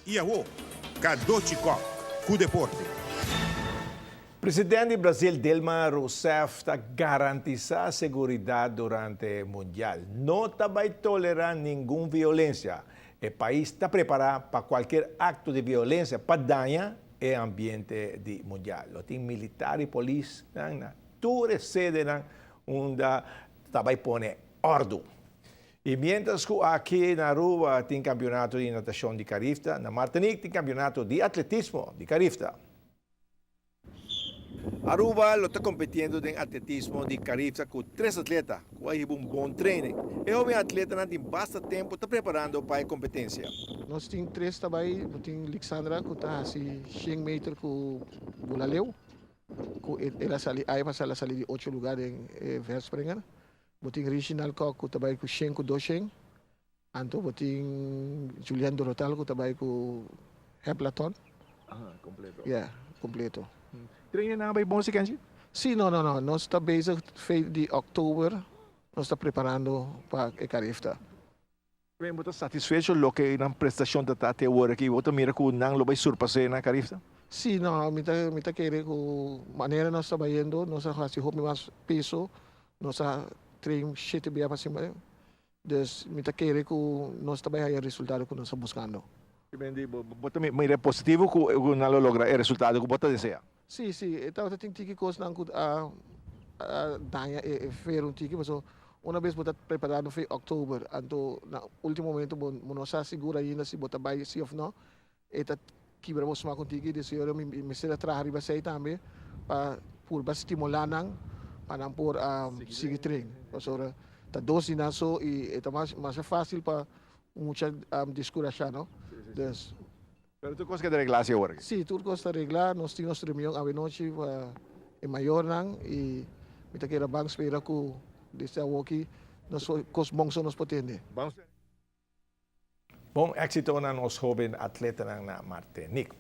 Y awo, Cadochi Kock, cu deporte. Presidente di Brasil Dilma Rousseff ta garantisa seguridad durante Mundial. No ta bay tolera ningun violencia. E pais ta prepara pa cualkier acto di violencia pa daña e ambiente di Mundial. Lo tin militar y polis na tur sede unda ta bay pone orden. Y mientras cu aki na Aruba tin campeonato di natacion di Carifta, na Martinique tin campeonato di atletismo di Carifta. Aruba lo ta competiendo den atletismo di Carifta cu tres atleta, cu un bon training. E hoben atletanan tin basta tempo ta preparando pa e competencia. Nos tin tres tambe, tin Alexandra cu ta haci 100 meter cu bula leu, cu el a sali, aña pasa el a sali di 8 luga den verspringer. Bo tin Reginald Kock cu tambe cu 100 cu 200. Anto bo tin Julian Dorotal cu tambe cu heptathlon. Ah, completo. Yeah, completo. Training nan ta bay bon sequencia? Si, no. Nos ta bezig di october, nos ta preparando pa e Carifta. Bon, bo ta satisfecho loke nan prestacion ta te awor aki, bo ta mira cu nan lo bay surpasa na Carifta? Si, no, mi ta kere cu manera nos ta trahando, nos a haci mas peso, nos a train 7 dia pa siman. Dus mi ta kere cu nos ta bay e resultado cu nos ta buscando. Bo ta mira positivo cu nan lo logra e resultado cu bo ta desea. Si. Anto, tin tiki cosnan cu a daña e fer un tiki, mas un biaha bo ta preparando pa october, anto na ultimo momento bo no ta sigur ainda si bo ta bay si of no, e ta kibra bo smaak un tiki, dus mi mester traha riba esey tambe pa por stimula nan pa nan por sigui train. Pasobra ta 2 dia so y ta mas facil pa mucha descurasha, no? Dus Pero tur cos a keda regla awor? Si, tur cos ta regla. Nos tin reunion anochi pa e mayornan y mi ta kere ban spera cu desde aki nos cos bon so nos por tende. Bon exito na nos hoben atletanan na Martinique.